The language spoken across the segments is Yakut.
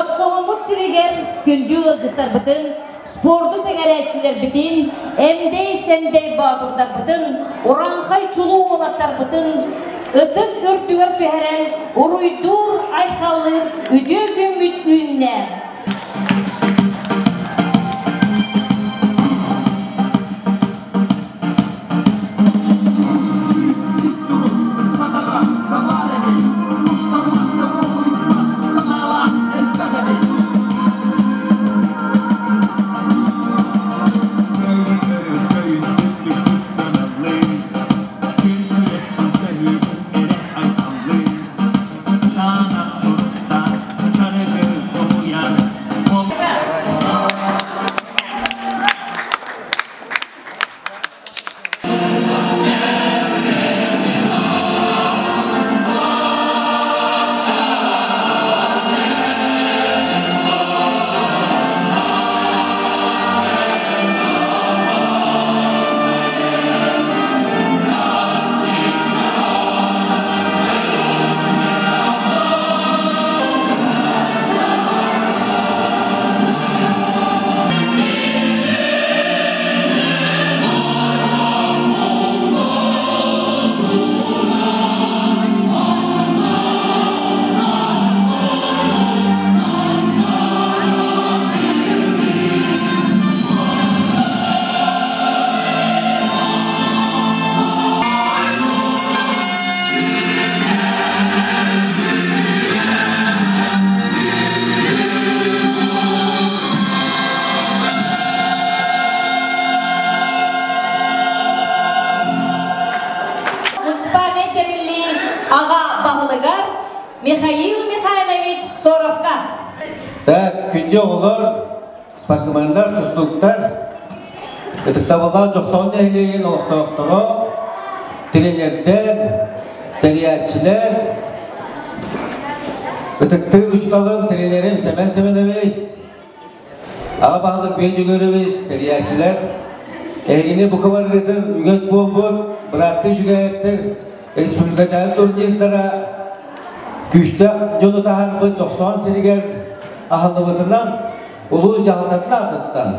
Дьохсоҕоммут сиригэр күндү ыалдьыттарбытын, спорду сэҥэрээччилэрбитин, эмдэй-сэмдэй боотурдарбытын, урааҥхай чулуу уолаттарбытын ытыс үрдүгэр түһэрэн уруйдуур-айхаллыыр үтүө күммүт үүннэ! Муниципальнай тэриллии аҕа баһылыгар Михаил Михайлович Соровка. Так, күндү оҕолор, спортсменнар, тустууктар, ытыктабыллаах Дьохсоҕон нэһилиэгин олохтоохторо, тренердэр, тэрийээччилэр, ытыктыыр учууталым, тренерим Сэмэн Семенович, аҕа баһылык Бей Дьөгүөрөбүс, тэрийээччилэр, эһигини бука барыгытын үгэс буолбут бырааттыы Үчүгэйэптэр республикатааҕы турнирдара күүстээх дьону таһаарбыт Дьохсоҕон сиригэр аһыллыбытынан улуус дьаһалтатын аатыттан,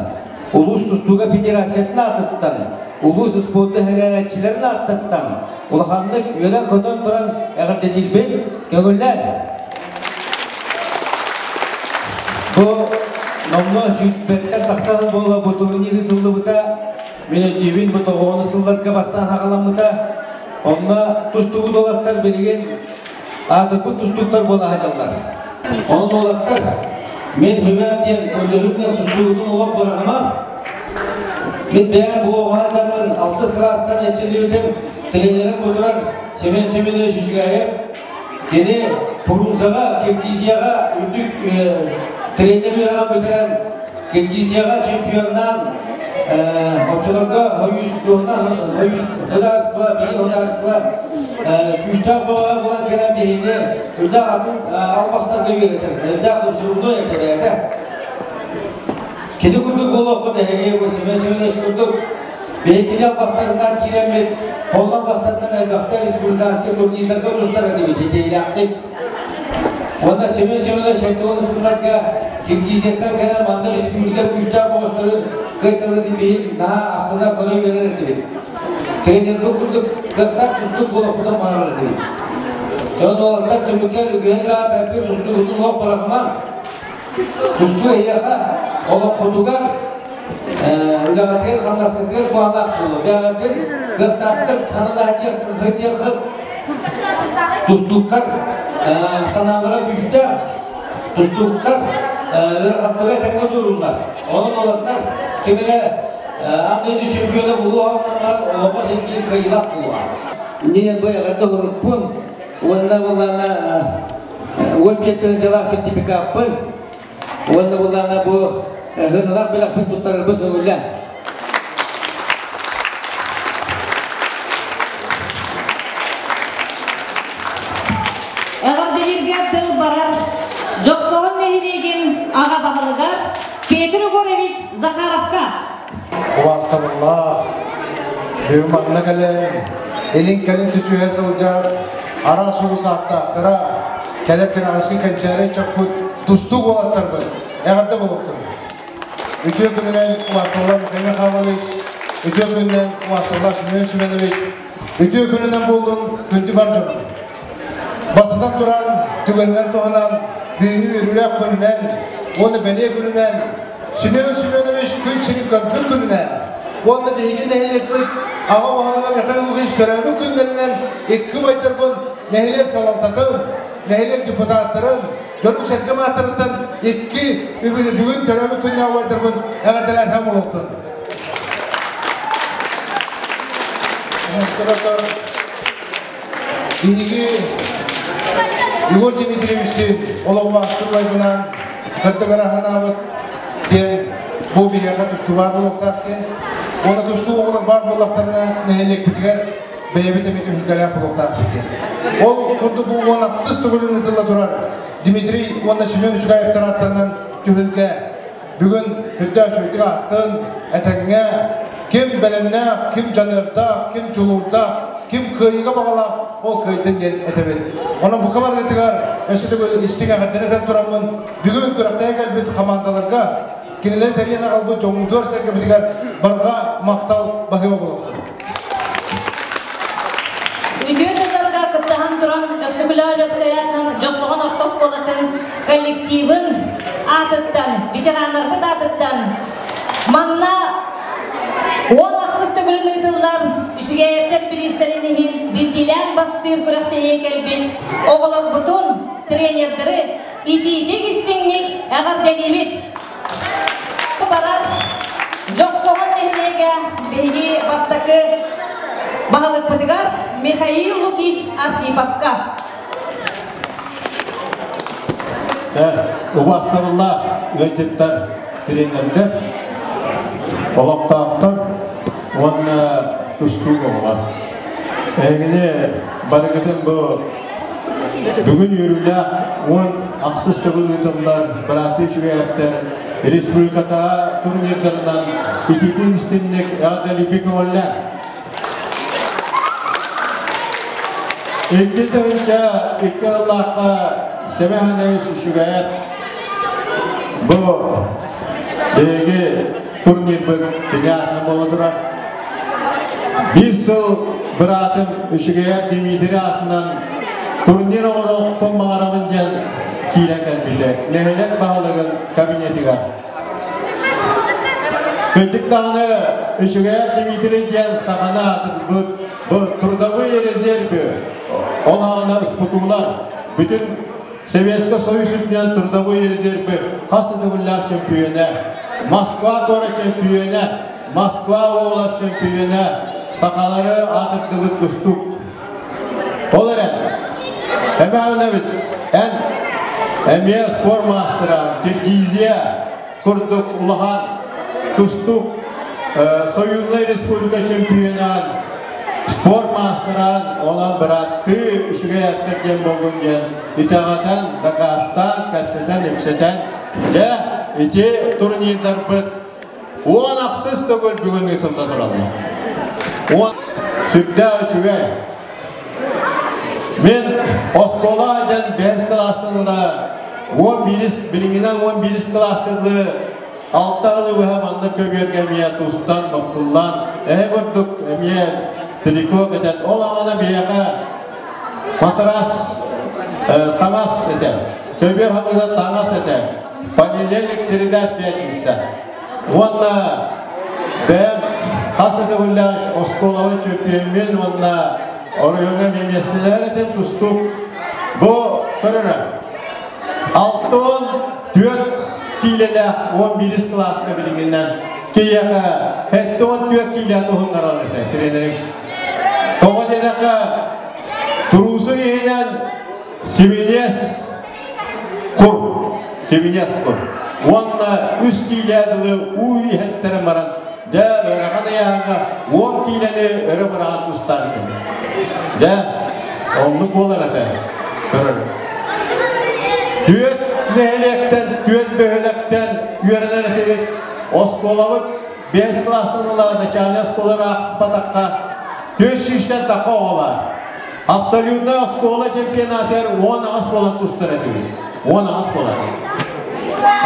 улуус тустууга федерациятын аатыттан, улуус спорду сэҥээрээччилэрин ааттыттан улаханнык үөрэн-көтөн туран эҕэрдэлиирбин көҥүллээн. Бу номнуо сүүрбэттэн тахса сыл буола бу турнир ыытыллыбыта. Мин өйдүүбүн, бу тоҕуону сылларга бастаан аҕаламмыта. Онно тустубут уолаттар билигин аатырбыт тустууктар буола сылдьаллар. Онон уолаттар, мин сүбэм диэн көрдөһүүм тустуугутун олох быраҕымаҥ. Мин бэйэм бу оҕо сылдьаммын алтыс кылаастан эрчиллибитим, тренерим бу турар Семен Семенович Үчүгэйэп. Кини Фрунзеҕа, Киргизияҕа үрдүк тренер үөрэҕин бүтэрэн, Киргизияҕа чемпионнаан, оччолорго государство, били государство күүстээх бөҕө буолан кэлэн биһиги үрдээх атын албастарга үөрэтэр, үрдээх взрывной этэ бэйэтэ. Кини курдук буолуоххут эһиги бу Семен Семенович курдук биһигини албастарынан киирэммит, онно албастарынан элбэхтэ республиканскай турнирдарга тустар этибит идеялаахтык. Уонна Семен Семенович 70 сылларга Киргизияттан кэлэн манна республика күүстээх бөҕөстөрүн кыайталыытын биһин наһаа астына көрө үөрэр этибит. Тренербит курдук кыахтаах тустуук буолуохпутун баҕарар этибит. Дьон уолаттар түмүккэ үгүһүн баҕа тустуугутун олох быраҕымаҥ. Тустуу эһиэхэ олоххутугар үлэҕитигэр хамнаскытыгар туһалаах буолуо. Бэҕэтин кыахтаахтык хананаһытыаххыт тустууктар санаалара күүстээх, тустууктар ыарахаттары этэҥҥэ турууллар. Онон уолаттар ким эрэ аан дойду чемпиона буолуо баран олоҕо син кыайыылаах буолуо. Иннинэн бу эҕэрдэ оһорукпун уонна буоллаана 15 тыһыынчалаах сертификаппын уонна буоллаана бу ыһыналаах бэлэхпин туттарарбын көҥүллээн. Эҕэрдэлииргэ тыл барар Дьохсоҕон нэһилиэгин аҕа баһылыгар Петр Егорович Захаровка. Убаастабыллаах, бүгүн манна кэлэн, илин-кэлин түсүһэ сылдьар араас улуус ааттаахтара, кэлэр кэнэҕэски кэнчээри ыччаппыт. тустуук уолаттарбыт, эҕэрдэ буолуохтун! Үтүө күнүнэн Василий Михаил Михайлович, үтүө күнүнэн Василий Семен Семенович, үтүө күнүнэн буоллун күндү бар дьонум. Бастатан туран, түгэнинэн туһанан, бүгүҥҥү үөрүүлээх күнүнэн уонна бэлиэ күнүнэн Семен Семенович күн сирин көрбүт күнүнэн уонна биһиги нэһилиэкпит аҕа баһылыга Михаил Лукич төрөөбүт күннэринэн икки убайдарбын нэһилиэк салалтатын, нэһилиэк депутаттарын, дьонум-сэргэм ааттарыттан икки үбүнү бүгүн төрөөбүт күннээх убайдарбын эҕэрдэлээтэ буолуохтун. Биһиги Егор Дмитриевичтиин олоҕубаастыр убайбынаан кырдыгара санаабыт диэн бу биһиэхэ тустуу баар буолуохтаах диэн. Уонна тустуу оҕолор баар буоллахтарына нэһилиэкпитигэр бэйэбит эмиэ түһүлгэлээх буолуохтаахпыт диэн. Ол курдук бу уон ахсыс төгүлүн ыытылла турар Дмитрий уонна Семен Учугаевтар ааттарынан түһүлгэ бүгүн үрдээх үчүгэйдик аастын, этэҥҥэ ким бэлэмнээх, ким дьаныардаах, ким дьулуурдаах, ким кыайыыга баҕалаах, ол кыайдын диэн этэбин. Онон бука барыгытыгар өссө төгүл истиҥ эҕэрдэни этэн тураммын, бүгүн күрэхтэһэ кэлбит хамаандаларга, кинилэри тэрийэн аҕалбыт дьоммутугар-сэргэбитигэр барҕа махтал баһыыба буолуохтун. Үтүө тылларга кыттыһан туран Өксөкүлээх Өлөксөй аатынан Дьохсоҕон орто оскуолатын коллективын аатыттан, ветераннарбыт аатыттан манна 10 ахсыс төгүлүн ыытыллар Үчүгэйэптэр бириистэрин иһин биирдиилээн бастыыр күрэхтэһиигэ кэлбит оҕолорбутун, тренердары итиитик истиҥник эҕэрдэлиибит! Барар Дьохсоҕон нэһилиэгэ биһиги бастакы баһылыкпытыгар Михаил Лукич Архиповка. Убаастабыллаах ыалдьыттар, тренердэр, олохтоохтор уонна тустуук оҕолор. Эһигини барыгытын бу бүгүн үөрүүлээх 16 төгүл ыытыллар бырааттыы үчүгэйэптэр республикатааҕы турнирдарынан итиитин истинник эҕэрдэлиирбит көҥүллээх. 2002 ыллаахха Сэмэһэнэбис Үчүгэйэп бу биһиги турнирбыт кини буола турар. Биир сыл быраатым Үчүгэйэп Дмитрий аатынан турнир оҥоруохпун баҕарабын диэн киирэн кэлбитэ. Нэһилиэк баһылыгын кабинетыгар. Кырдьык даҕаны Үчүгэйэп Дмитрий диэн саҥаны аатырбыт бу трудовые резервы, ол аҕана ыспытуулар бүтүн Советскай Союз үрдүнэн трудовые резервы хас да төгүллээх чөмпүйүөнэ, Москва куорат чөмпүйүөнэ, Москва уолас чөмпүйүөнэ, сахалары аатырдыбыт тустуук. Ол эрэн, Эмэҕинэбис, эн эмиэ спорт маастара, Киргизия курдук улахан тустуук Союзнай республика чемпионаан, спорт маастаран, онон бырааттыы үчүгэй аттар диэн буоллун диэн итэҕэтэн, дакаастаан, кэпсэтэн-ипсэтэн, дьэ, ити турнирдарбыт 16 төгүл бүгүн ыытылла тураллар. Уон сүрдээх үчүгэй. Мен оскуола диэн бэһис кылаастан ыла 11-ис, билиҥҥинэн 11-ис кылааска дылы алта ылы быһа манна көбүөргэ эмиэ тустан, бохтуллан, эһэ курдук эмиэ трико кэтэн, ол аҕана биһиэхэ матрас таҥас этэ, көбүөр хабыыта таҥас этэ, понедельник, среда, пятница. Уонна бэйэм хас да төгүллээх оскуолабын чөмпүйүөммүн уонна оройуоҥҥа эмиэ миэстэлэһэр этим тустуук. Бу көрөрө 64 киилэлээх 11 кылааска билиҥҥинэн киһиэхэ 74 киилэ туһуннарар этэ тренерим. Тоҕо диэтэххэ туруусук иһинэн сибиниэс кур, сибиниэс кур. Уонна үс киилэ дылы уу иһэттэрэн баран, дьэ ыарахан ыйааһыҥҥа 10 киилэни өрө быраҕан тустаан этим. Дьэ, оннук буолар этэ. Көрөр. Түөрт нэһилиэктэн, түөрт бөһүөлэктэн үөрэнэр этибит. Оскуолабыт биэс кылаастан ыла начальнай оскуоланы аахпатахха, 400-тэн тахха оҕо баар. Абсолютнай оскуола чемпионатыгар 18 буолан тустар этибит. 18 буолан.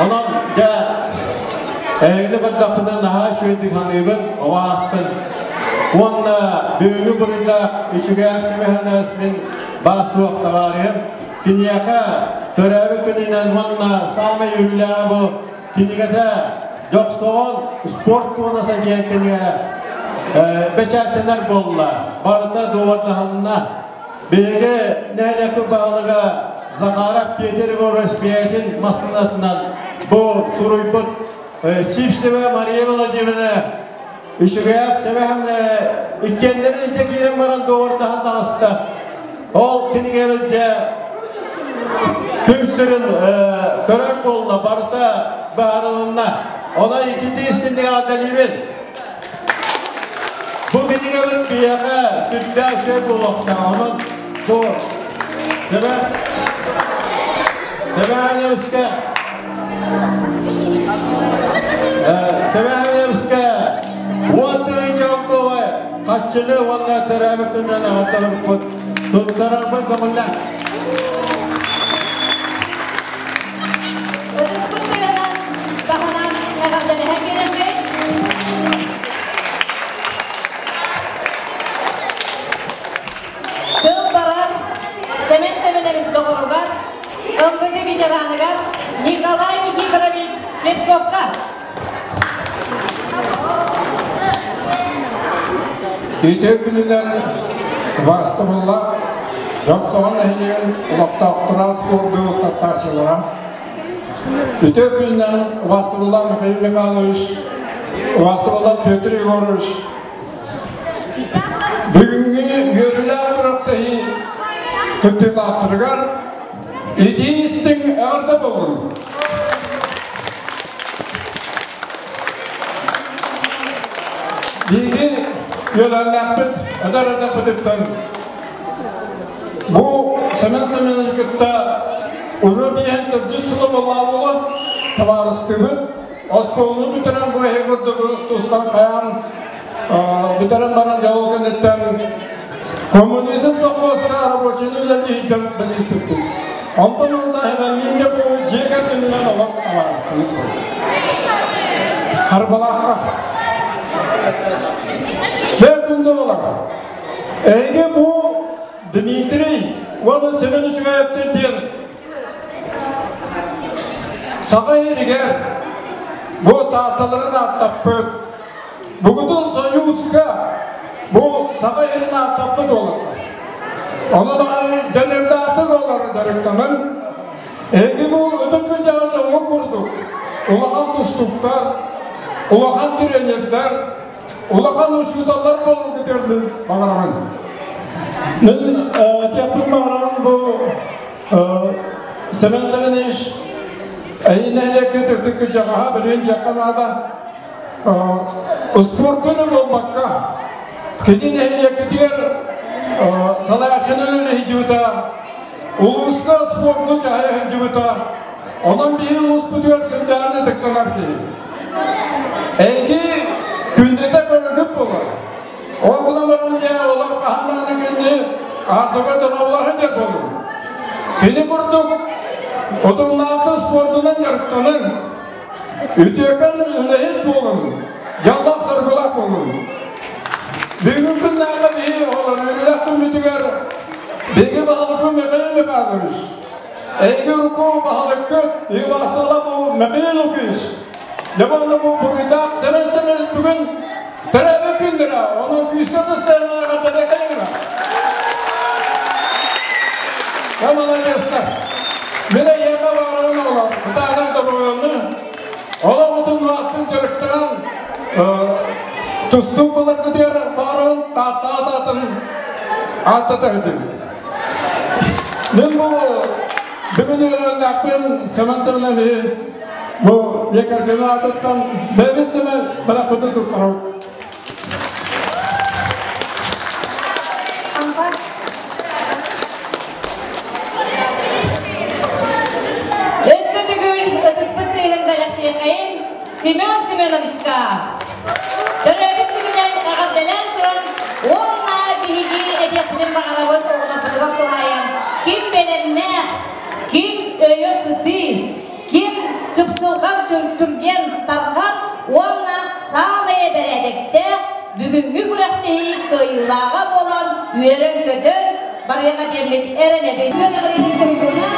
Онон дьэ эһигини көрдөхпүнэ наһаа үчүгэйдик саныыбын, оҕо ааспын. Уонна бүгүҥҥү буруйдаах үчүгэй сүбэһинээс мин баар суох табаарыһым. Киниэхэ төрөөбүт күнүнэн уонна саамай үөрүүлээҕэ бу кинигэтэ Дьохсоҕон спорт туоната диэн кинигэ бэчээттэнэр буолла. Барыта дуобардаһынна. Биһиги нэһилиэкпит баһылыга Захаров Петр Егорович бэйэтин массыынатынан бу суруйбут Сивцева Мария Владимировна үчүгэйээх сэбэһэмнэ иккиэннэрин илдьэ киирэн баран дуобардаһан таҕыста. Ол кинигэбит дьэ күн сирин көрөр буолла, барыта быһаарылынна. Онон итити истинник аатталыыбын. Бу кинигэбит биһиэхэ сүрдээх үчүгэй буолуохтаах. Онон бу Сэбээнэбискэ Сэбээнэбискэ 10 000 солкуобай хаччыны уонна төрөөбүт күнүнэн аҕаттарбыт туттарарбын көҥүллээх. Ытыспыт тыаһынан таһынан эҕэрдэлэһэн биэрэрбит. Тыл барар Сэмэн Сэмэнэбис доҕоругар, МВД ветераныгар Николай Никифорович Слепцовка. Үтүө күнүнэн убаастабыллаах Дьохсоҕон нэһилиэгин олохтоохторо спорду таптааччылара. Үтүө күнүнэн убаастабыллаах Михаил Михайлович, убаастабыллаах Петр Егорович. Бүгүҥҥү үөрүүлээх күрэхтэһии кыттыылаахтарыгар итии истиҥ эҕэрдэ буоллун! Биһиги үөлээннээхпит эдэр эдэрбититтэн бу Семен Семенович кытта уруу биэһин төрдүс сыла буоллаабыла табаарыстыыбыт. Оскуоланы бүтэрэн бу эһи курдук тустан хайаан бүтэрэн баран дьол кэнниттэн коммунизм совхозка рабочийны үлэлии сылдьан билсиспиппит. Онтон ылда Хэмэнниин бу дьиэ кэргэнинэн олох табаарыстыыбыт. Харбалаахха. Дьэ күндү болар. Эһиги бу Дмитрий уонна Семен Үчүгэйэптэр диэн Саха иһигэр бу таатталарын ааттаппыт, бугутун Союзка бу Саха иһин ааттаппыт уолаттар. Онон дьаныардаахтык олорор дьарыктанан, эһиги бу ытык кырдьаҕас дьоҥҥо курдук улахан тустууктар, улахан тренердэр, улахан учууталлар буоларгытыгар баҕарабын. Мин этиэхпин баҕарабын бу Семен Семенович эйин нэһилиэккэ төрдүк кырдьаҕаһа билигин диэххэ наада. Спортуну буолбакка, кини нэһилиэккитигэр салайааччыны үлэлэһидьибита, улууска спорту дьаһайа сылдьыбыта, онон биһи улууспутугар сүрдээҕин ытыктанар киһи. Эйги күндүтэ көрүгүт буолар. Ол гынан баран дьэ олор хаһан даҕаны күндү ардыга дороолоһо дьэ буолур. Кини курдук утумнаахтык спордунан дьарыктаныҥ, үтүөкэн үлэһит буолуҥ, дьоллоох соргулаах буолуҥ. Бүгүн күннээҕи биһи оҕолор үөрүүлээх күммүтүгэр биһиги баһылыкпыт Михаил Михайлович, эһиги урукку баһылыккыт Ивасова бу Михаил Лукич, дьэ буолла бу буруйдаах Семен Семенович бүгүн төрөөбүт күннэрэ, онон күүскэ тустайан эҕэрдэлэхэ Я молодецтар. Мин эйиэхэ баарынан олор, кытаанах добровольны, олох утумнаахтык дьарыктаан, тустуук буларгытыгар баарабын тааттаат аатын ааттата сылдьыбыт. Мин бу бүгүн үөрэннээхпин Семен Семенович бу лекаргын аатыттан бэйэбит Семен бэлэхпитин туттарабыт. Өссө төгүл ытыспыт тыаһын бэлэхтиэхэйин Семен Семеновичка. Төрөөбүт күнүнэн эҕэрдэлээн туран уонна биһиги этиэхпитин баҕарабыт оҕолорбутугар туһаайан ким бэлэмнээх, ким өйө сытыы, ким чып Чыпсылҕан Түргэн Тархан уонна саамай бэрээдэктээх бүгүҥҥү күрэхтэһии кыайыылааҕа буолан үөрэн-көтөн барыаҕа диэммит эрэнэбит. Үөрэҕириитин туйгуна.